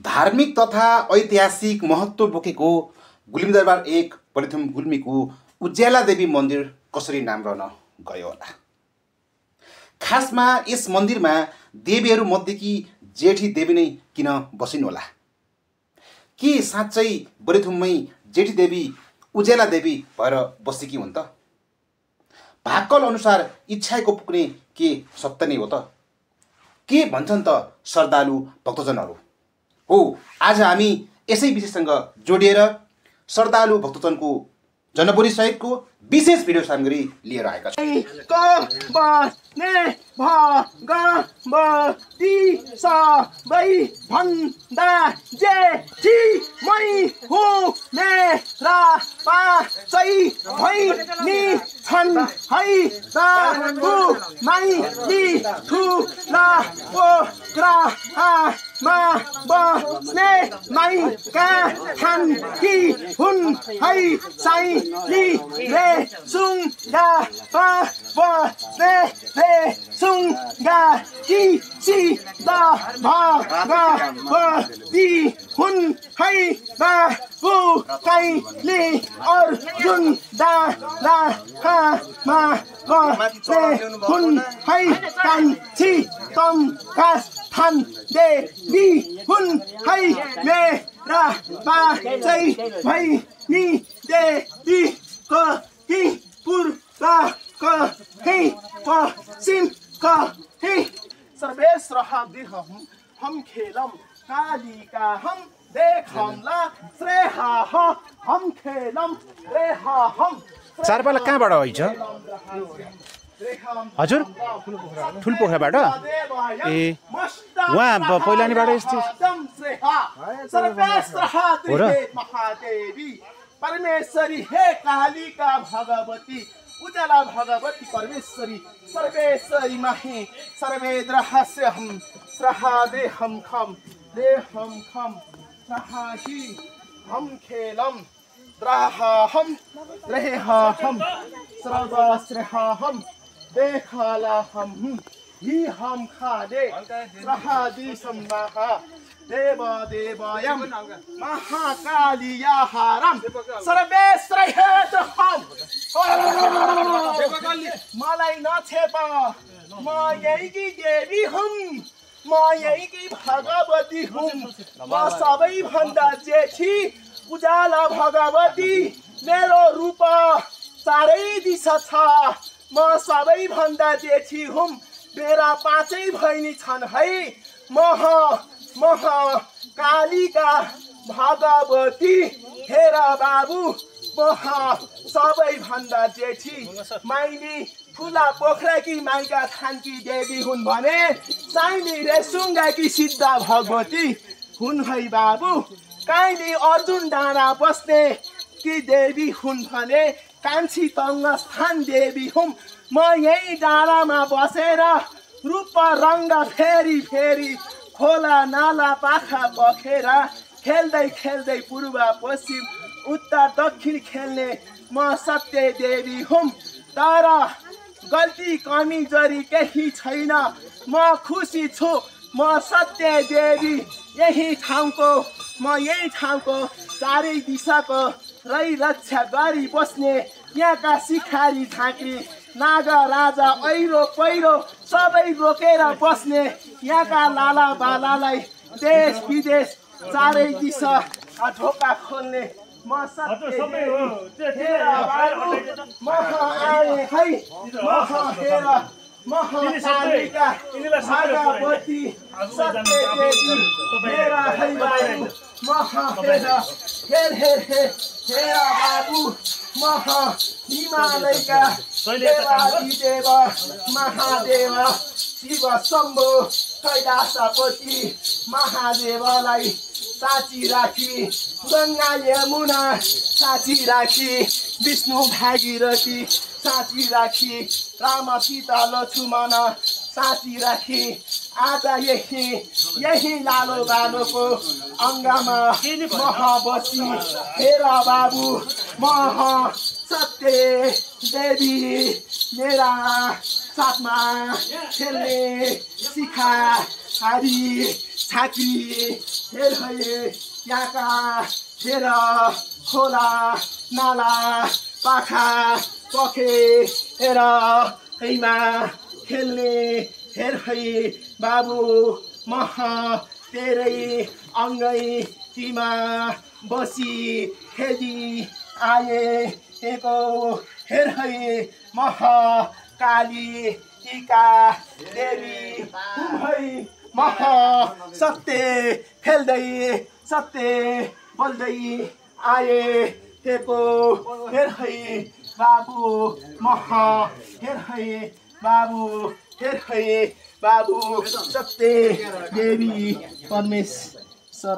धार्मिक तथा ऐतिहासिक महत्त्व बोकेको गुल्मी दरबार 1 प्रथम गुल्मीको उज्याला देवी मन्दिर कसरी नाम रहन गयो होला? खासमा यस मन्दिरमा देवीहरू मध्येकी जेठी देवी नै किन बसिन् होला? के साँच्चै बरेथुममै जेठी देवी उज्याला देवी भएर बसेकी हुन् त? भाकल अनुसार इच्छाको पुग्ने के सत्य नै हो त? के भन्छन् त श्रद्धालु भक्तजनहरू? हो, आज हामी यसै विषयसँग जोडिएर श्रद्धालु भक्तजनको जनपुरी सहितको विशेष भिडियो सामग्री लिएर आएका छौँ। हम खेलम कालिका हम देखमला श्रेहा हम खेलम रेहा हम चारपाला कहाँबाट आइछ हजुर? ठुलपोखराबाट? ए वहाँ पहिलानीबाट यस्तो हो र? महादेवी परमेश्वरी हे कालिका भगवती उज्याला भगवती परमेश्वरी सर्वेश्वरी माही सर्वेद रहस्य हम श्रहादे हम खम दे हम खम श्रहाही हम खेलम द्राहा हम रेहा हम श्रवाश्रहा हम देखला हम ही हम खादे श्रहादी सम्माहा देव देवायम महाकालिया हारम सर्वेश्वरहेत हम मलाई नछेप म यहीकी देवी हुँ म यहीकी भगवती हुँ म सबैभन्दा जेठी उज्याला भगवती मेरो रूप चारै दिशा छ म सबैभन्दा जेठी हुँ मेरा 5 बहिनी छन् है महा कालिका भगवती हेरा बाबु महा सबैभन्दा जेठी माइली ठुला पोखराकी माइका थानकी देवी हुन् भने साइली रेसुङ्गाकी सिद्ध भगवती हुन् है बाबु। काइली अर्जुन डाँडा बस्ने की देवी हुन् भने कान्छी तङ्ग स्थान देवी हुँ म यही डाँडामा बसेर रूप रङ्ग फेरी फेरी खोला नाला पाखा बखेर खेल्दै खेल्दै पूर्व पश्चिम उत्तर दक्षिण खेल्ने म सत्य देवी हुँ। तर गल्ती कमी जरी केही छैन म खुसी छु म सत्य देवी यही ठाउँको चारै दिशाको रही रक्षा गरी बस्ने यहाँका सिखारी झाँक्री नाग राजा ऐरो पहिरो सबै रोकेर बस्ने यहाँका लाला बालालाई देश विदेश चारै दिशा ढोका खोल्ने म सत्य महाकालिका भगवती सत्य देवी मेरा है बाबु हेरा बाबु महा हिमालयका देवादिदेव महादेव शिव शम्भो कैलाशपति महादेवलाई साँची राखी गङ्गा यमुना साँची राखी विष्णु भागीरथी साँची राखी राम सीता लक्ष्मण साँची राखी आज यही लालो बालोको अङ्गमा बसी हेरा बाबु महा सत्य देवी मेरा साथमा खेल्ने सिखारी छाकी हेर है यहाँका हेर खोला नाला पाखा पखेर हैमा खेल्ने हेर है बाबु मह तेरै अङ्गैमा बसी खेली आएको हेर है मह काली टीका देवी है मह सत्य खेल्दै सत्य बोल्दै आएको हेर है बाबु मह हेर है बाबु हेर है बाबु सत्य देवी परमेश्वर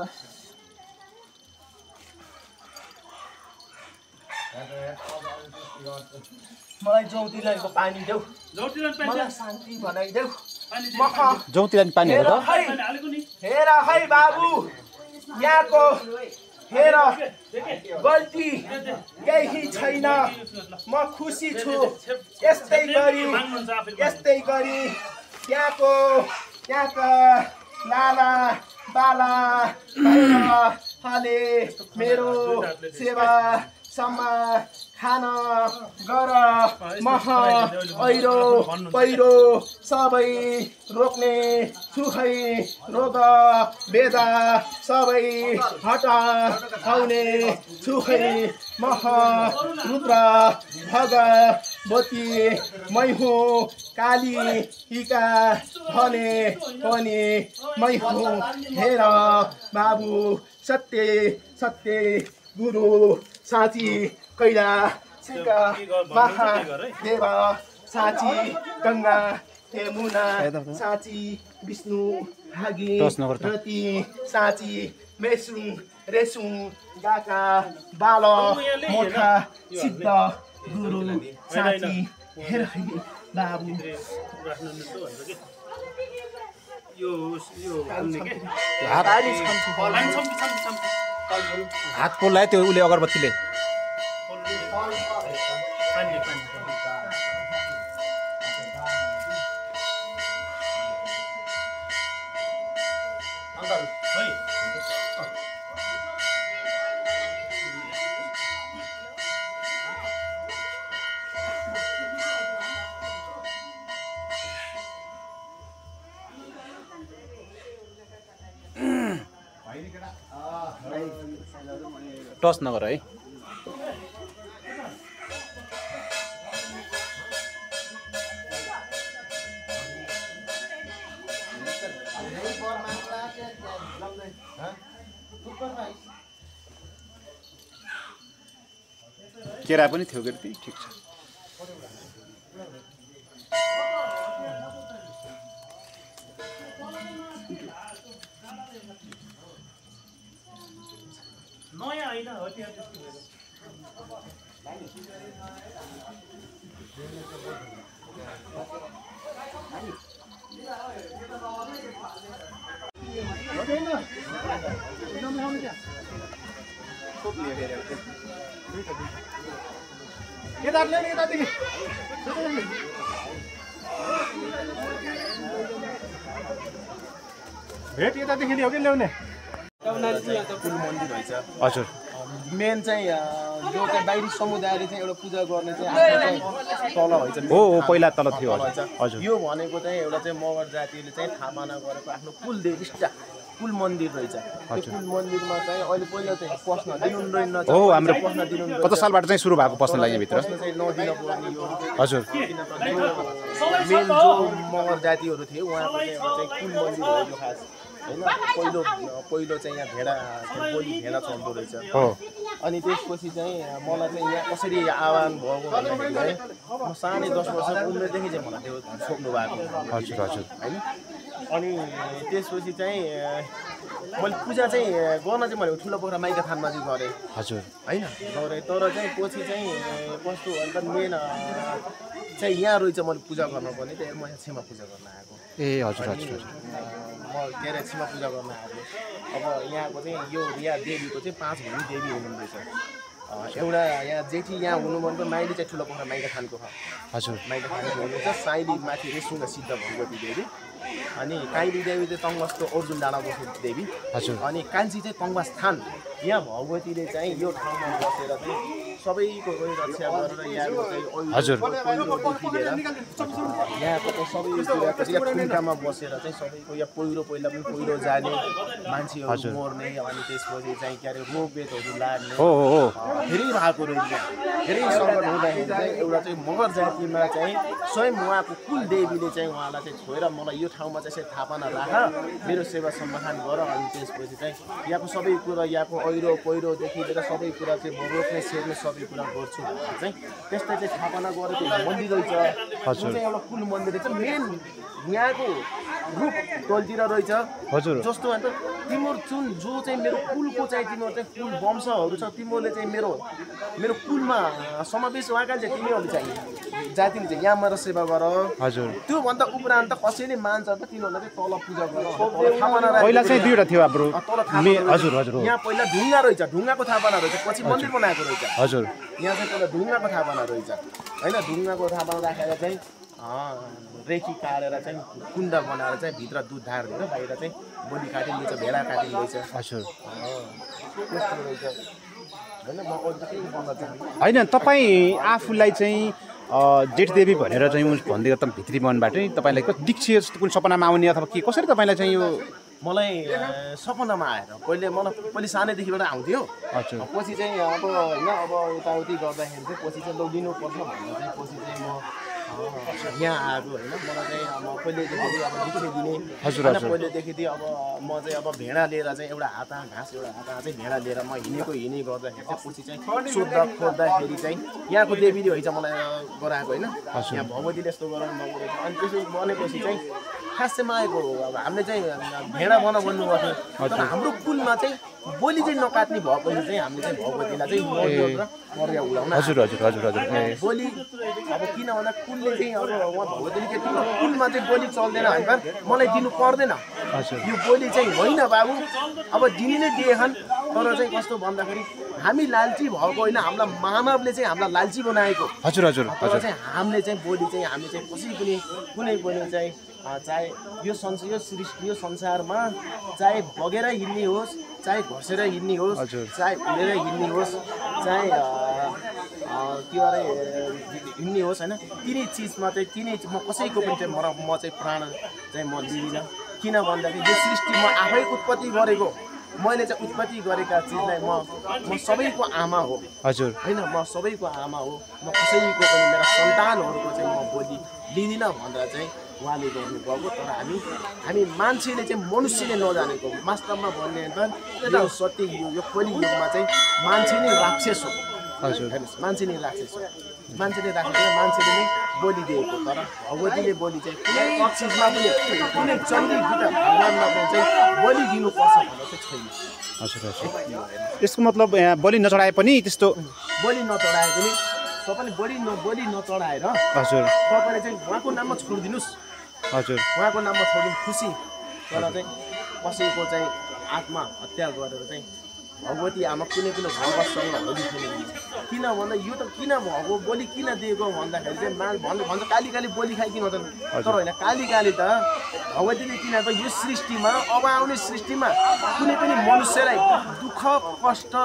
मलाई जौतिलाको पानी देऊ मलाई शान्ति बनाइदेऊ जौतिला पानीहरू त हेर है बाबु यहाँको हेर गल्ती केही छैन म खुसी छु यस्तै गरी यहाँका लाला बाला भैरवले मेरो सेवा सम्मा खान गर मह ऐरो पहिरो सबै रोक्ने छु है रोग बेदा सबै हटाउने छु है मह रुद्र भगवती मै हुँ काली हिका भने पनि मै हुँ हेर बाबु सत्य सत्य गुरु साँची कैला सिका महादेव साँची गङ्गा यमुना साँची विष्णु हागी रति साँची मेसुङ रेसुङ गाका बाल मोठा सिद्ध गुरु साँची हेर बाबु हात पोल्लायो त्यो उसले अगरबत्तीले टस नगर है केरा पनि थियो कि ठिक छ नयाँ होइन हो त्यो भेट यतादेखि हो कि ल्याउने हजुर मेन चाहिँ जो चाहिँ बाहिरी समुदायले चाहिँ एउटा पूजा गर्ने चाहिँ तल हुन्छ हो पहिला तल थियो हजुर यो भनेको चाहिँ एउटा चाहिँ मगर जातिले चाहिँ थापना गरेको आफ्नो कुल देविष्टा कुल मन्दिर रहेछ त्यो कुल मन्दिरमा चाहिँ अहिले पहिला चाहिँ पस्न दिनुहुँदैन हो हाम्रो पस्न दिनुहुँदैन 50 सालबाट चाहिँ सुरु भएको पस्नलाई यहाँ भित्र चाहिँ नदिन पर्ने यो हजुर मेन जो मगर जातिहरू थिए उहाँको चाहिँ एउटा चाहिँ कुल मन्दिर हो यो खास होइन पहिलो चाहिँ यहाँ भेडा चल्दो रहेछ हो अनि त्यसपछि चाहिँ मलाई चाहिँ यहाँ कसरी आह्वान भएको भन्दाखेरि है म साढे 10 वर्षको उमेरदेखि चाहिँ मलाई त्यो सोध्नु भएको हजुर हजुर होइन अनि त्यसपछि चाहिँ मैले पूजा चाहिँ गर्न चाहिँ मैले ठुलो पोखरा माइका थानमा चाहिँ गरेँ हजुर होइन गरेँ तर चाहिँ पछि चाहिँ कस्तो अन्त मेन चाहिँ यहाँ रहेछ मैले पूजा गर्न पर्ने त्यही म यहाँ छिमा पूजा गर्न आएको ए हजुर हजुर हजुर म के अरे छिमा पूजा गर्न आएको अब यहाँको चाहिँ यो यहाँ देवीको चाहिँ 5 भनी देवी हुनुहुँदैछ एउटा यहाँ जेठी यहाँ हुनुभन्दा माइली चाहिँ ठुलो पोखरा माइका थानको हजुर माइका थानको हुनुहुन्छ साइली माथि रेसुङ्गा सिद्ध भगवती देवी अनि काइली देवी चाहिँ तङ्गसको अर्जुन डाँडा बस्ने देवी हजुर अनि कान्छी चाहिँ तङ्गस थान यहाँ भगवतीले चाहिँ यो ठाउँमा बसेर चाहिँ सबैको रक्षा गरेर यहाँको चाहिँ हजुर पहिरोदेखि लिएर यहाँको चाहिँ सबै कुराको यहाँ खुम्टामा बसेर चाहिँ सबैको यहाँ पहिरो पहिला पनि पहिरो जाने मान्छेहरू मर्ने अनि त्यसपछि चाहिँ के अरे रोगवेदहरू लाग्ने धेरै भएको रहेछ धेरै सङ्कट हुँदाखेरि चाहिँ एउटा चाहिँ मगर जातिमा चाहिँ स्वयं उहाँको कुल देवीले चाहिँ उहाँलाई चाहिँ छोएर मलाई यो ठाउँमा चाहिँ यसरी थापना राख मेरो सेवा सम्मान गर अनि त्यसपछि चाहिँ यहाँको सबै कुरा यहाँको ऐरो पहिरोदेखि लिएर सबै कुरा चाहिँ म रोक्ने सेर्ने सबै कुरा गर्छु भनेर चाहिँ त्यस्तै चाहिँ थापना गरेको मन्दिर रहेछ जुन चाहिँ एउटा कुल मन्दिर रहेछ मेन यहाँको रूप तलतिर रहेछ हजुर जस्तो अन्त तिम्रो जुन जो चाहिँ मेरो कुलको चाहिँ तिम्रो चाहिँ कुल वंशहरू छ तिमीहरूले चाहिँ मेरो कुलमा समावेश भएका चाहिँ तिमीहरूले चाहिँ जातिले चाहिँ यहाँ मेरो सेवा गर हजुर त्योभन्दा उपरान्त कसैले मान्छ त तिनीहरूलाई चाहिँ तल पूजा गर पहिला चाहिँ दुईवटा थियो हाम्रो हजुर हजुर यहाँ पहिला ढुङ्गा रहेछ ढुङ्गाको थापना रहेछ पछि मन्दिर बनाएको रहेछ हजुर यहाँ चाहिँ पहिला ढुङ्गाको थापना रहेछ होइन ढुङ्गाको थापना राखेर चाहिँ रेखी काटेर चाहिँ कुण्ड बनाएर चाहिँ भित्र दुध धार दिएर बाहिर चाहिँ बोली काटिँदैछ भेडा काटिँदैछ हजुर त्यस्तो रहेछ होइन म अरू केही भन्न चाहन्छु होइन तपाईँ आफूलाई चाहिँ जेठदेवी भनेर चाहिँ भन्दै एकदम भित्री मनबाटै तपाईँलाई दीक्षित कुन सपनामा आउने अथवा के कसरी तपाईँलाई चाहिँ यो मलाई सपनामा आएर पहिले सानैदेखिबाट आउँथ्यो पछि चाहिँ अब होइन अब यताउति गर्दाखेरि चाहिँ पछि चाहिँ लिनुपर्छ भनेर चाहिँ पछि चाहिँ म यहाँ आएको होइन मलाई चाहिँ अब पहिलेदेखि अब दीक्षा दिने पहिलेदेखि अब म चाहिँ अब भेडा लिएर चाहिँ एउटा हाता घाँस एउटा हाता चाहिँ भेडा लिएर म हिँडेँ गर्दाखेरि चाहिँ पछि चाहिँ सोद्धा खोज्दाखेरि चाहिँ यहाँको देवीले होइन मलाई गराएको होइन यहाँ भगवतीले यस्तो गराउनु भएको रहेछ अनि त्यसो बनेपछि चाहिँ खास चाहिँ मागेको अब हामीले चाहिँ भेडा भन्नु गर्थ्यो तर हाम्रो कुलमा चाहिँ बोली चाहिँ नकाट्ने भएपछि चाहिँ हामीले चाहिँ भगवतीलाई चाहिँ मर्या उडाउन हजुर हजुर हजुर हजुर बोली अब किन भन्दा कुलले चाहिँ अब उहाँ भगवतीले के तिम्रो कुलमा चाहिँ बोली चल्दैन होइन मलाई दिनु पर्दैन यो बोली चाहिँ होइन बाबु अब दिने नै दिएछन् तर चाहिँ कस्तो भन्दाखेरि हामी लालची भएको होइन हामीलाई मानवले चाहिँ हामीलाई लालची बनाएको हजुर हजुर तर चाहिँ हामीले चाहिँ बोली चाहिँ हामी चाहिँ कसै पनि कुनै पनि चाहिँ चाहे यो सृष्टि यो संसारमा चाहे बगेर हिँड्ने होस् चाहे घसेर हिँड्ने होस् चाहे उडेर हिँड्ने होस् चाहे के अरे हिँड्ने होस् होइन तिनै चिजमा चाहिँ म कसैको पनि चाहिँ म चाहिँ प्राण चाहिँ म लिदिनँ किन भन्दाखेरि यो सृष्टि म आफै उत्पत्ति गरेको मैले चाहिँ उत्पत्ति गरेका चिजलाई म सबैको आमा हो हजुर होइन म सबैको आमा हो म कसैको पनि मेरा सन्तानहरूको चाहिँ म बोली लिदिनँ भनेर चाहिँ उहाँले गर्नुभएको तर हामी मान्छेले चाहिँ मनुष्यले नजानेको वास्तवमा भन्ने यो सत्य यो कलि युगमा चाहिँ मान्छे नै राक्षस हो हजुर मान्छे नै राक्षस हो मान्छेले राखेर मान्छेले नै बोली दिएको तर भगवतीले बोली चाहिँ कुनै चिजमा पनि कुनै चण्डी गीता भगवान्मा पनि चाहिँ बोली दिनुपर्छ भनेर चाहिँ छैन हजुर हजुर यसको मतलब बलि नचढाए पनि त्यस्तो बलि नचढाए पनि तपाईँले बलि नचढाएर हजुर तपाईँले चाहिँ उहाँको नाममा छोडिदिनुहोस् हजुर उहाँको नाममा छोडिदिनु खुसी तर चाहिँ कसैको चाहिँ आत्मा हत्या गरेर चाहिँ भगवती आमा कुनै पनि भगवतसँग होली खेल्नु किन भन्दा यो त किन भएको बोली किन दिएको भन्दाखेरि चाहिँ भन्छ काली बोली खाइकिन हुँदैन तर होइन काली त भगवतीले किन त यो सृष्टिमा अब आउने सृष्टिमा कुनै पनि मनुष्यलाई दुःख कष्ट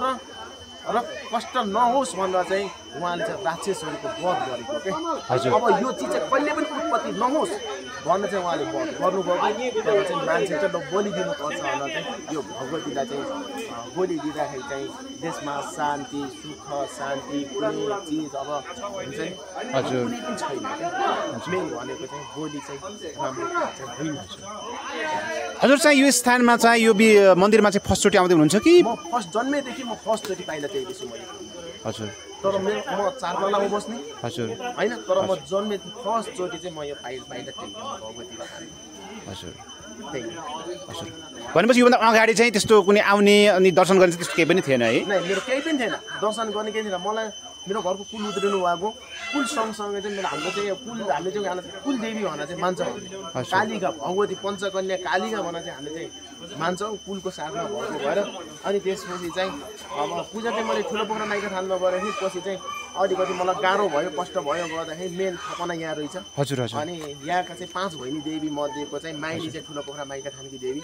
र कष्ट नहोस् भनेर चाहिँ उहाँले चाहिँ राक्षसहरूको वध गरेको के अब यो चिज चाहिँ कहिले पनि उत्पत्ति नहोस् भनेर चाहिँ उहाँले वध गर्नुभएको तर चाहिँ मान्छे चाहिँ बोली दिनुपर्छ भनेर चाहिँ यो भगवतीलाई चाहिँ बोली दिँदाखेरि चाहिँ देशमा शान्ति सुख शान्ति कुनै चिज अब हुन्छ नि कुनै पनि छैन मेन भनेको चाहिँ बोली चाहिँ राम्रो चाहिँ होइन हजुर चाहिँ यो स्थानमा चाहिँ यो मन्दिरमा चाहिँ फर्स्टचोटि आउँदै हुनुहुन्छ कि म फर्स्ट जन्मेदेखि म फर्स्टचोटि पाइला चाहिँ मैले हजुर तर म 4 तलामा बस्ने हजुर होइन तर म जन्मे फर्स्टचोटि चाहिँ म यो पाइला चाहिँ भगवतीलाई हजुर त्यही हजुर भनेपछि योभन्दा अगाडि चाहिँ त्यस्तो कुनै आउने अनि दर्शन गर्ने त्यस्तो केही पनि थिएन है मेरो केही पनि थिएन दर्शन गर्ने केही थिएन मलाई मेरो घरको कुल उद्रिनु भएको कुल सँगसँगै चाहिँ हाम्रो चाहिँ हामीले चाहिँ कुल देवी भनेर चाहिँ मान्छौँ कालिका भगवती पञ्चकन्या कालिका भनेर चाहिँ हामीले चाहिँ मान्छौँ कुलको साथमा भएको भएर अनि त्यसपछि चाहिँ अब पूजा चाहिँ मैले ठुलो पोखरा नाइका थानमा गरेँ पछि चाहिँ अलिकति मलाई गाह्रो भयो कष्ट भयो गर्दाखेरि मेन थपना यहाँ रहेछ। हजुर हजुर अनि यहाँका चाहिँ 5 भैनी देवी मध्येको चाहिँ माइली चाहिँ ठुलो पोखरा माइका थानकी देवी,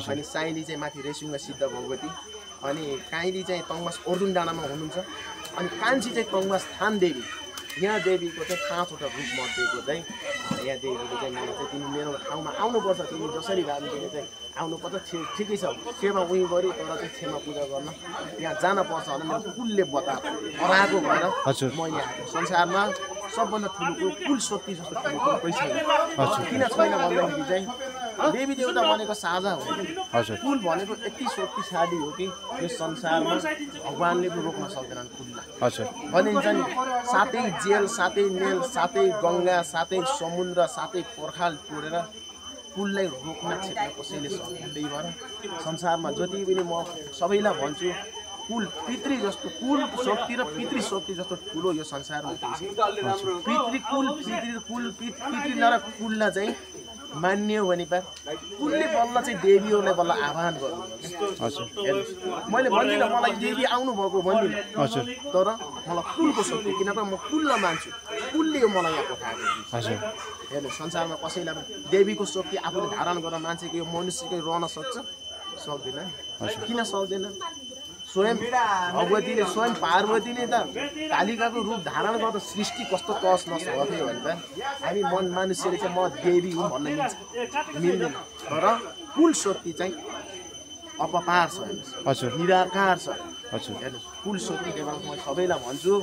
अनि साइली चाहिँ माथि रेसुङ्गा सिद्ध भगवती, अनि काइली चाहिँ तङ्मास अर्जुन डाँडामा हुनुहुन्छ, अनि कान्छी चाहिँ तङ्मास थान देवी। यहाँ देवीको चाहिँ 5वटा रूप मध्येको चाहिँ यहाँ देवीको चाहिँ मलाई चाहिँ तिमी मेरो ठाउँमा आउनुपर्छ, तिमी जसरी भए पनि चाहिँ आउनुपर्छ। ठिकै छ, सेवा उहीँ गऱ्यो तर चाहिँ क्षमा पूजा गर्न यहाँ जानपर्छ भनेर मेरो कुलले हराएको भएर म यहाँ आएको। संसारमा सबभन्दा ठुलो कुरो कुल शक्ति जस्तो ठुलो कुरो कोही छैन। किन छैन भन्दाखेरि चाहिँ देवी देवता भनेको साझा हो। कुल भनेको यति शक्तिशाली हो कि यो संसारमा भगवान्ले पनि रोक्न सक्दैनन् कुललाई। भनिन्छ नि, सातै जेल, सातै नेल, सातै गङ्गा, सातै समुद्र, सातै पर्खाल तोडेर कुललाई रोक्न छेक्न कसैले सक्दैन। त्यही भएर संसारमा जति पनि म सबैलाई भन्छु, कुल पितृ जस्तो कुल शक्ति र पितृ शक्ति जस्तो ठुलो यो संसारमा पितृ कुल पितृ र कुललाई चाहिँ मान्यो भने कुलले बल्ल चाहिँ देवीहरूलाई बल्ल आह्वान गर्नु। मैले भन्दिनँ मलाई देवी आउनुभएको भन्दिनँ, तर मलाई कुलको शक्ति, किनभने म कुललाई मान्छु, कुलले मलाई यहाँ पठाएको। हेर्नु संसारमा कसैलाई पनि देवीको शक्ति आफूले धारण गर्न मान्छेको यो मनुष्यकै रहन सक्छ? सक्दैन। किन सक्दैन? स्वयं भगवतीले, स्वयं पार्वतीले त कालिकाको रूप धारण गर्दा सृष्टि कस्तो तस नस गर्थ्यो भने त हामी मानुष्यले चाहिँ म देवी हुँ भन्न मिल्दैन। तर कुल शक्ति चाहिँ अपपार छ, निराकार छ। हेर्नुहोस्, कुल शक्ति केवल म सबैलाई भन्छु,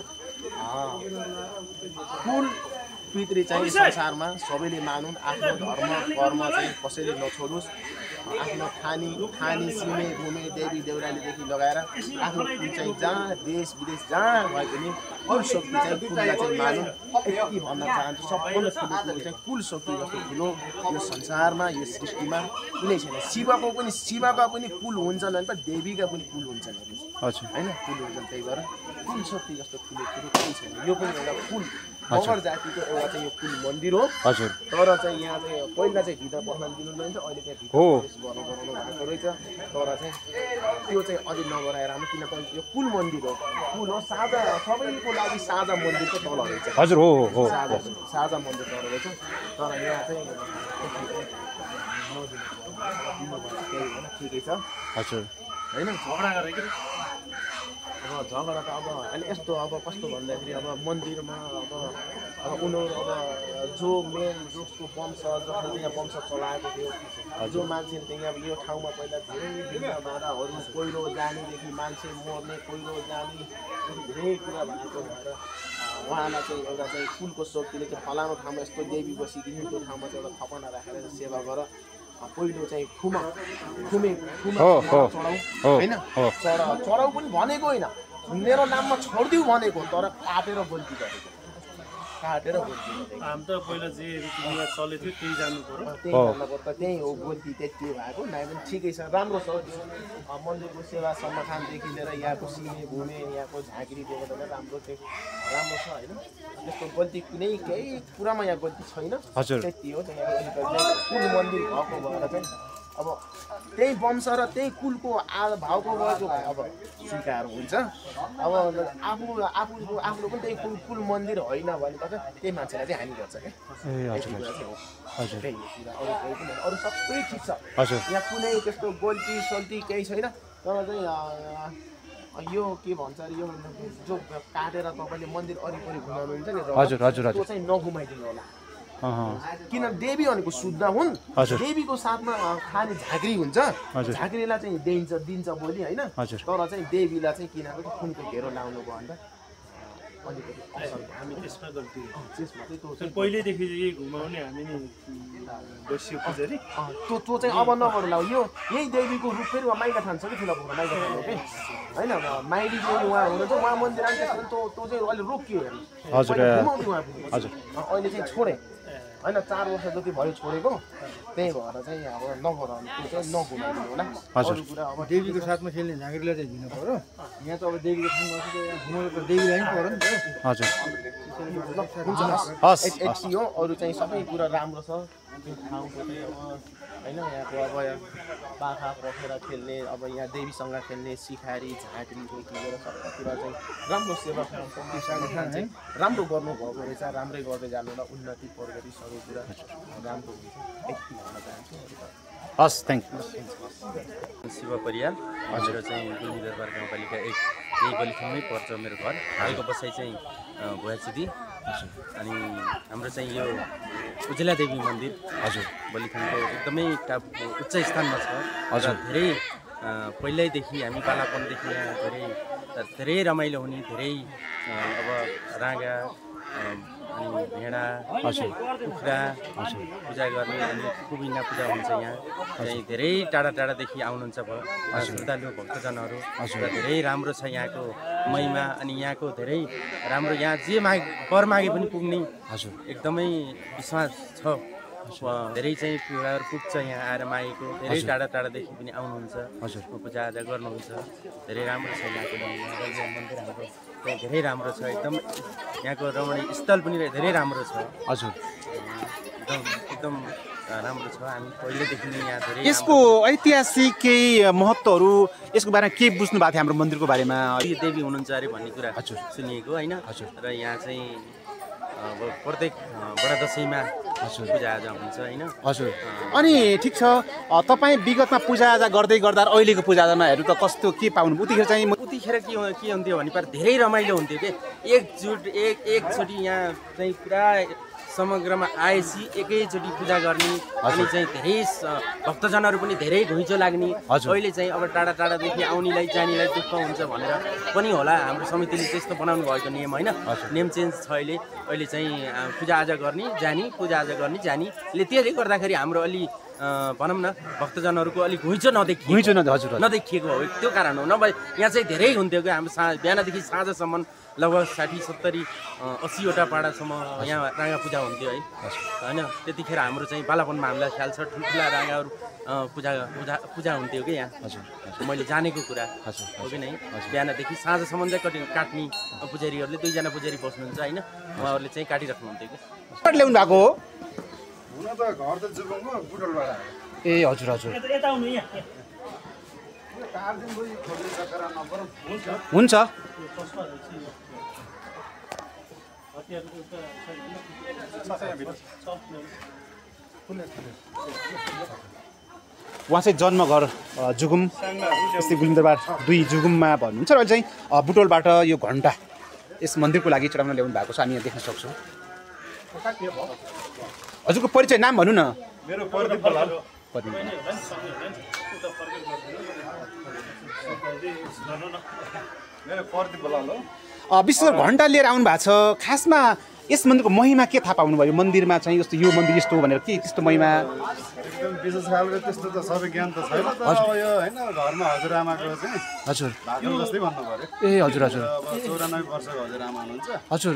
कुल पितृ चाहिँ संसारमा सबैले मानुन्, आफ्नो धर्म कर्म चाहिँ कसैले नछोडोस्, आफ्नो खानी सिमे भूमि देवी देउरालीदेखि लगाएर आफ्नो कुल चाहिँ जहाँ देश विदेश जहाँ भए पनि कुल शक्ति चाहिँ कुललाई चाहिँ मानुन्। यति भन्न चाहन्छु, सबभन्दा ठुलो कुरो चाहिँ कुल शक्ति जस्तो ठुलो यो संसारमा यो सृष्टिमा कुनै छैन। शिवका पनि कुल हुन्छन् भने त देवीका पनि कुल हुन्छन् होइन, कुल हुन्छन्। त्यही भएर कुल शक्ति जस्तो ठुलो कुरो केही छैन। यो पनि एउटा कुल मगर जातिको एउटा चाहिँ यो कुल मन्दिर हो। तर चाहिँ यहाँ चाहिँ पहिला चाहिँ भित्र पस्न दिनुहुँदैन, अहिले चाहिँ भित्र गराउनु भएको रहेछ। तर चाहिँ त्यो चाहिँ अझै नगराएर राम्रो, किनभने यो कुल मन्दिर हो, कुल हो, साझा सबैको लागि साझा मन्दिर चाहिँ तल रहेछ। साझा मन्दिर तल रहेछ। तर यहाँ चाहिँ ठिकै छ होइन। झगडा गरेको अब झगडा त अब अहिले यस्तो अब कस्तो भन्दाखेरि अब मन्दिरमा अब उनीहरू अब जो मेन जसको वंश जसले यहाँ वंश चलाएको थियो, जो मान्छेले चाहिँ अब यो ठाउँमा पहिला धेरै भिन्न बाधाहरू, पहिरो जानेदेखि मान्छे मर्ने, पहिरो जाने धेरै कुरा भएको भएर उहाँलाई चाहिँ एउटा चाहिँ कुलको शक्तिले चाहिँ फलानु ठाउँमा यस्तो देवी बसिदिनु, त्यो ठाउँमा चाहिँ एउटा थपना राखेर सेवा गर। पहिलो चाहिँ खुमे चढाउ होइन, चढाउ पनि भनेको होइन, मेरो नाममा छोडिदिउ भनेको, तर काटेर गल्ती गरेको, हामी त पहिला जे रीतिरिवाज चलेको थियो त्यही जानु पर्यो, त्यही जान्नुपर्छ। त्यही हो गल्ती, त्यति भएको नाइ पनि ठिकै छ, राम्रो छ। मन्दिरको सेवा सम्मानदेखि लिएर यहाँको सिमे भूमि, यहाँको झाँक्री देवता राम्रो चाहिँ राम्रो छ होइन। त्यस्तो गल्ती केही कुरामा यहाँ गल्ती छैन। त्यति हो कुल मन्दिर भएको भएर चाहिँ अब त्यही वंश र त्यही कुलको भावको भएको भए अब स्वीकार हुन्छ। अब आफूले पनि त्यही कुल मन्दिर होइन भने त त्यही मान्छेलाई चाहिँ हानि गर्छ क्या। अरू सबै ठिक छ, यहाँ कुनै त्यस्तो गल्ती सल्ती केही छैन। तर चाहिँ यो के भन्छ अरे, यो जो काटेर तपाईँले मन्दिर वरिपरि घुमाउनुहुन्छ नि, त्यो चाहिँ नघुमाइदिनु होला। किन देवी भनेको शुद्ध हुन्, देवीको साथमा खाने झाँक्री हुन्छ, झाँक्रीलाई चाहिँ दिन्छ बोली होइन। तर चाहिँ देवीलाई चाहिँ किनभने खुनको घेरो लाउनु भयो भने अलिकति हामी त्यसमा गल्ती पहिल्यैदेखि घुमाउने हामी नि वैश्य पुजारी त्यो चाहिँ अब नगर्नु। यो यही देवीको रूप फेरि माइका थान छ कि ठुलो पोखरा माइका थान हो कि होइन, माइली देवी उहाँ हुनुहुन्छ, उहाँ मन्दिर आउँछ त्यो चाहिँ अहिले रोकियो हेर्नु, अहिले चाहिँ छोडे होइन, 4 वर्ष जति भयो छोडेको। त्यही भएर चाहिँ अब नगराउनु, त्यो चाहिँ नघुमाइदिनु होला। अरू कुरा अब देवीको साथमा खेल्ने झाँक्रीलाई चाहिँ दिनु पऱ्यो। यहाँ त अब देवीको ठाउँमा यहाँ घुमाउनु त देवीलाई पनि पऱ्यो नि त। यति हो, अरू चाहिँ सबै कुरा राम्रो छ। त्यो ठाउँको चाहिँ अब होइन यहाँको अब बाखा पोखेर खेल्ने अब यहाँ देवीसँग खेल्ने सिखारी झाँक्रीदेखि लिएर सबैतिर चाहिँ राम्रो सेवा चाहिँ राम्रो गर्नुभएको रहेछ राम्रै गर्दै जानु र उन्नति प्रगति सबै कुरा राम्रो हुन्छ यति भन्न चाहन्छु हस् थ्याङ्क यू शिव परियाल हजुर चाहिँ गुल्मी दरबार गाउँपालिका 1 यही गलिठाउँमै पर्छ मेरो घर हालको बसाइ चाहिँ भुवाचिदी अनि हाम्रो चाहिँ यो उजेला देवी मन्दिर हजुर बलिथानको एकदमै उच्च स्थानमा छ हजुर धेरै पहिल्यैदेखि हामी बालापनदेखि यहाँ धेरै रमाइलो हुने धेरै अब राँगा अनि भेडा हजुर कुखुरा हजुर पूजा गर्ने अनि कुबिना पूजा हुन्छ यहाँ चाहिँ धेरै टाढा टाढादेखि आउनुहुन्छ श्रद्धालु भक्तजनहरू हजुर धेरै राम्रो छ यहाँको महिमा अनि यहाँको धेरै राम्रो यहाँ जे वर मागे पनि पुग्ने हजुर एकदमै विश्वास छ धेरै चाहिँ पूजाहरू पुग्छ यहाँ आएर मागेको धेरै टाढा टाढादेखि पनि आउनुहुन्छ हजुर पूजाआजा गर्नुहुन्छ धेरै राम्रो छ यहाँको मन्दिर हाम्रो चाहिँ धेरै राम्रो छ एकदम यहाँको रमणीय स्थल पनि धेरै राम्रो छ हजुर एकदम राम्रो छ हामी पहिलेदेखि नै यहाँ धेरै यसको ऐतिहासिक केही महत्त्वहरू यसको बारेमा के बुझ्नु भएको थियो हाम्रो मन्दिरको बारेमा देवी हुनुहुन्छ अरे भन्ने कुरा हजुर सुनिएको होइन हजुर र यहाँ चाहिँ प्रत्येक बडा दसैँमा पूजाआजा हुन्छ होइन हजुर अनि ठिक छ तपाईँ विगतमा पूजाआजा गर्दै गर्दा अहिलेको पूजाआजामा हेर्नु त कस्तो के पाउनु उतिखेर चाहिँ उतिखेर के हुन्थ्यो भने धेरै रमाइलो हुन्थ्यो कि एकचोटि यहाँ चाहिँ पुरा समग्रमा आएपछि एकैचोटि पूजा गर्ने अनि चाहिँ धेरै भक्तजनहरू पनि धेरै घुइँचो लाग्ने अहिले चाहिँ अब टाढा टाढादेखि आउनेलाई जानेलाई दुःख हुन्छ भनेर पनि होला हाम्रो समितिले त्यस्तो बनाउनु भएको नियम होइन नेम चेन्ज छ अहिले चाहिँ पूजाआजा गर्ने जाने पूजाआजा गर्ने जानेले त्यसले गर्दाखेरि हाम्रो अलि भनौँ न भक्तजनहरूको अलिक घुइँचो नदेखिएको हो त्यो कारण हो नभए यहाँ चाहिँ धेरै हुन्थ्यो कि हाम्रो बिहानदेखि साँझसम्म लगभग 60-70 80वटा पाडासम्म यहाँ राँगा पूजा हुन्थ्यो है होइन त्यतिखेर हाम्रो चाहिँ बालापनमा हामीलाई ख्याल छ ठुल्ठुला राँगाहरू पूजा हुन्थ्यो कि यहाँ हजुर मैले जानेको कुरा हो कि नै बिहानदेखि साँझसम्म चाहिँ काट्ने पुजारीहरूले 2जना पुजारी बस्नुहुन्छ होइन उहाँहरूले चाहिँ काटिराख्नुहुन्थ्यो कि ल्याउनु भएको हो हुन त घर त जुबङको बुटलबाट ए हजुर हजुर हुन्छ उहाँ चाहिँ जन्मघर जुगुम यस्तै गुल्मी दरबार 2 जुगुममा भन्नुहुन्छ र अहिले चाहिँ बुटोलबाट यो घण्टा यस मन्दिरको लागि चढाउन ल्याउनु भएको छ हामी यहाँ देख्न सक्छौँ हजुरको परिचय नाम भन्नु न मेरो प्रदीप बलाल मेरो प्रदीप बलाल हो विशेष गरी घण्टा लिएर आउनु भएको छ खासमा यस मन्दिरको महिमा के थाहा पाउनुभयो मन्दिरमा चाहिँ जस्तो यो मन्दिर यस्तो भनेर के त्यस्तो महिमा एकदम विशेष खालको त्यस्तो त सबै ज्ञान त छैन तर अब यो होइन घरमा हजुरआमाको चाहिँ हजुर भाग्य जस्तै भन्नु पर्यो ए हजुर हजुर अब 94 वर्षको हजुरआमा हुनुहुन्छ हजुर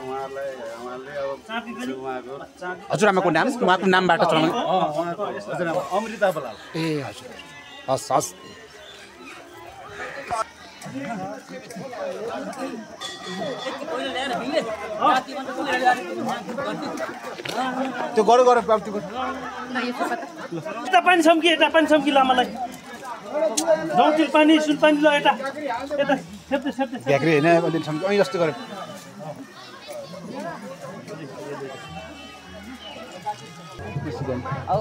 उहाँले अब हजुरआमाको नाम उहाँको नामबाट चलाउनु उहाँको हजुरआमा अमृता बलाल ए हजुर हस् हस् त्यो गर यता पानी छम्की लामालाई गाउँतिर पानी सुन पानी ल यता भ्याक्री होइन अलिअलि छम्की जस्तो गऱ्यो अब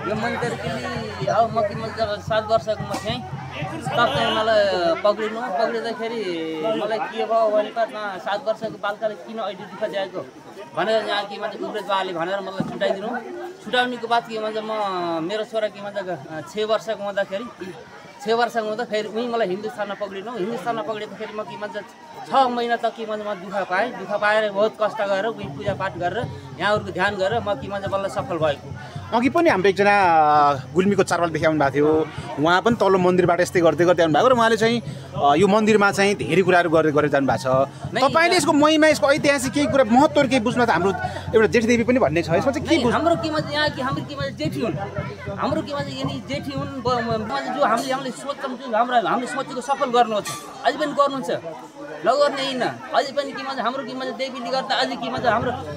यो मन्दिर कि अब म जब 7 वर्षको म थिएँ तब चाहिँ मलाई पक्रिँदाखेरि मलाई के भयो भने त 7 वर्षको बालकाले किन अहिले दुःख दिएको भनेर यहाँ के भन्छ उग्रेज बाले भनेर मलाई छुटाउनेको बाद के भन्छ म मेरो छोरा के भन्छ 6 वर्षको हुँदाखेरि 6 वर्षको हुँदा फेरि उहीँ मलाई हिन्दुस्तानमा पक्रिँदाखेरि म के भन्छ 6 महिना त के भन्छ म दुःख पाएर बहुत कष्ट गरेर उहीँ पूजापाठ गरेर यहाँहरूको ध्यान गरेर म के भन्छ बल्ल सफल भएको अघि पनि हाम्रो एकजना गुल्मीको चारवालदेखि आउनु भएको थियो उहाँ पनि तल्लो मन्दिरबाट यस्तै गर्दै आउनु भएको र उहाँले चाहिँ यो मन्दिरमा चाहिँ धेरै कुराहरू गरेर जानु भएको छ तपाईँले यसको महिमा यसको ऐतिहासिक केही कुरा महत्त्वहरू केही बुझ्न त हाम्रो एउटा जेठीदेवी पनि भन्ने छ यसमा चाहिँ के बुझ्नु हाम्रो के भन्छ यहाँ कि हाम्रो के भन्छ जेठी हुन् हाम्रो के भन्छ यिनी जेठी हुन् जो हामीले सोच्छौँ हामीले सोचेको सफल गर्नुहुन्छ अझै पनि गर्नुहुन्छ नगर्ने होइन अझै पनि के भन्छ हाम्रो के भन्छ देवीले गर्दा अझै के भन्छ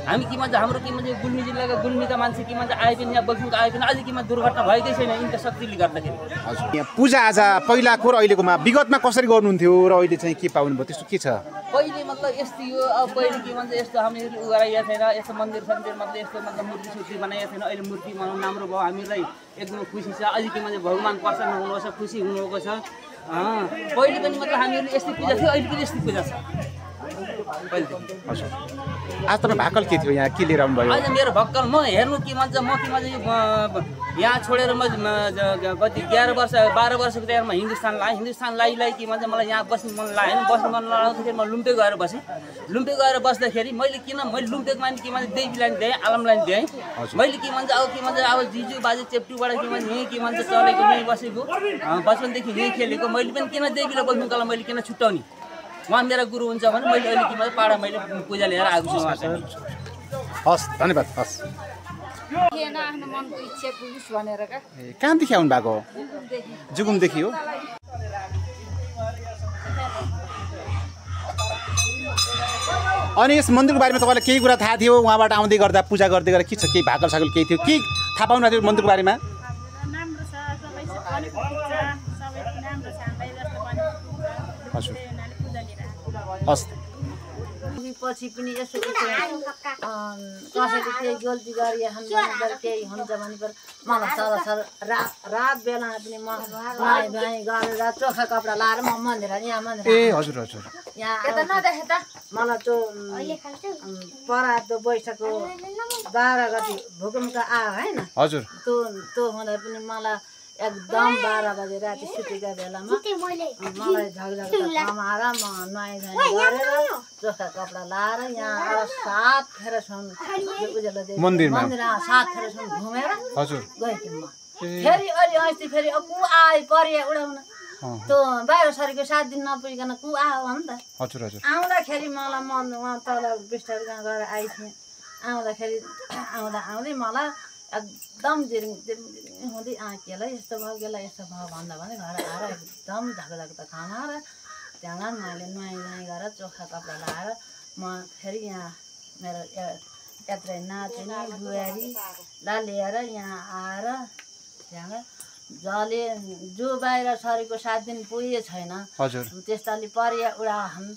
हामी के भन्छ हाम्रो के भन्छ गुल्मी जिल्लाका गुल्मीका मान्छे के भन्छ आए पनि यहाँ बस्नुको आए पनि अझै के भन्छ दुर्घटना भएकै छैन यिनका शक्तिले गर्दाखेरि यहाँ पूजाआजा पहिलाको र अहिलेकोमा विगतमा कसरी गर्नुहुन्थ्यो र अहिले चाहिँ के पाउनुभयो त्यस्तो के छ पहिले मतलब यस्तो यो अब पहिले के भन्छ यस्तो हामीहरूले उ गराइएको छैन यस्तो मन्दिर सन्दिर मतलब यस्तो मतलब मूर्ति सुर्ति बनाएको छैन अहिले मूर्ति बनाउनु राम्रो भयो हामीलाई एकदमै खुसी छ अझै के भन्छ भगवान् प्रसन्न हुनुहुन्छ खुसी हुनुभएको छ पहिले पनि मतलब हामीहरूले यस्तै पूजा थियो अहिले पनि यस्तै पूजा छ आज तपाईँ भाकल के थियो यहाँ के लिएर आउनुभयो आज मेरो भक्कल म हेर्नु के भन्छ म के भन्छ यहाँ छोडेर म कति 11 वर्ष 12 वर्षको टाइममा हिन्दुस्तान लाई के भन्छ मलाई यहाँ बस्नु मन लागेन बस्नु मन नलाग्दाखेरि म लुम्पे गएर बसेँ लुम्पे गएर बस्दाखेरि मैले लुम्पेको मान्छे के भन्छ देवीलाई दिएँ आलमलाई दिएँ मैले के भन्छ अब के भन्छ अब जिजु बाजे चेप्टुबाट के भन्छ यहीँ के भन्छ चलेको यहीँ बसेको बचपनदेखि यहीँ खेलेको मैले पनि किन देवीलाई बोल्नुको मैले किन छुट्याउने उहाँ मेरा गुरु हुन्छ भने मैले अहिले के भन्छ पाडा मैले पूजा लिएर आएको छु हस् धन्यवाद हस् आफ्नो मनको इच्छा पुगोस् भनेर का कहाँदेखि आउनु भएको जुकुमदेखि हो अनि यस मन्दिरको बारेमा तपाईँलाई केही कुरा थाहा थियो उहाँबाट आउँदै गर्दा पूजा गर्दै गर्दा के छ केही भाकल साकल केही थियो के थाहा पाउनु थियो मन्दिरको बारेमा हजुर हस् पछि पनि यसो कसैले केही गल्ती गरेर केही हुन्छ भने मलाई सर रात बेलामा पनि म नुहाइ धुवाइ गरेर चोखा कपडा लाएर म मन्दिर यहाँ मन्दिर ए हजुर हजुर यहाँ मलाई त्यो परा त्यो वैशाखको 12 गति भूकम्प आयो होइन हजुर त्यो हुँदा पनि मलाई एकदम 12 बजे राति सुतेका बेलामा मलाई झगझग थमाएर म नुहाइ धुवाइ गरेर चोखा कपडा लाएर यहाँ आएर 7 फेरसम्म मन्दिरमा 7 फेरसम्म घुमेर हजुर गएँ म फेरि अलि अस्ति फेरि कु आयो परिया उडाउन त्यो बाहिर सरीको 7 दिन नपुगिकन कु आयो हो नि त हजुर हजुर आउँदाखेरि मलाई म उहाँ तल बिस्तारै कहाँ गएर आइथिएँ आउँदाखेरि आउँदै मलाई एकदम जिरिङ हुँदै केलाई यस्तो भयो भन्दा भने घर आएर एकदम झगझग त खमाएर त्यहाँ मैले नुहाइ धुवाइ गरेर चोखा कपडा लाएर म फेरि यहाँ मेरो यत्रै नातिनी बुहारीलाई लिएर यहाँ आएर त्यहाँ जले जो बाहिर सरीको 7 दिन पुगे छैन हजुर त्यस्ताले परिया उडाहन्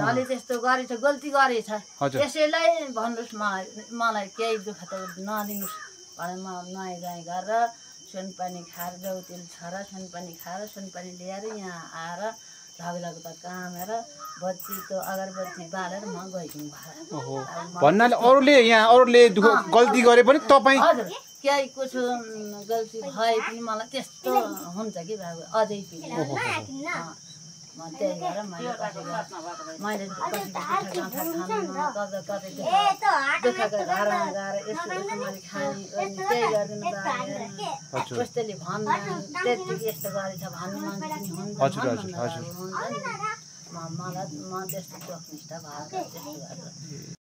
जले त्यस्तो गरेछ गल्ती गरेछ त्यसैलाई भन्नुहोस् मलाई केही दुःख त नदिनुहोस् भने म नुहाइ धुवाइ गरेर सुनपानी खाएर रौतेल छर सुनपानी खाएर सुनपानी ल्याएर यहाँ आएर झगझग त कामेर बत्ती त्यो अगरबत्ती बालेर म गइदिउँ भन्नाले अरूले दुःख गल्ती गरे पनि तपाईँ हजुर केही कुछ गल्ती भए पनि मलाई त्यस्तो हुन्छ कि बाबु अझै पनि म त्यही भएर मैले दुःखको घरमा गएर यसो मैले खाने त्यही गरिदिनु कस्तैले भन्नु त्यति यस्तो गरेछ भन्ने मान्छे पनि हुन्छ मलाई म त्यस्तो चोखनिष्ठ भएर त्यस्तो गरेर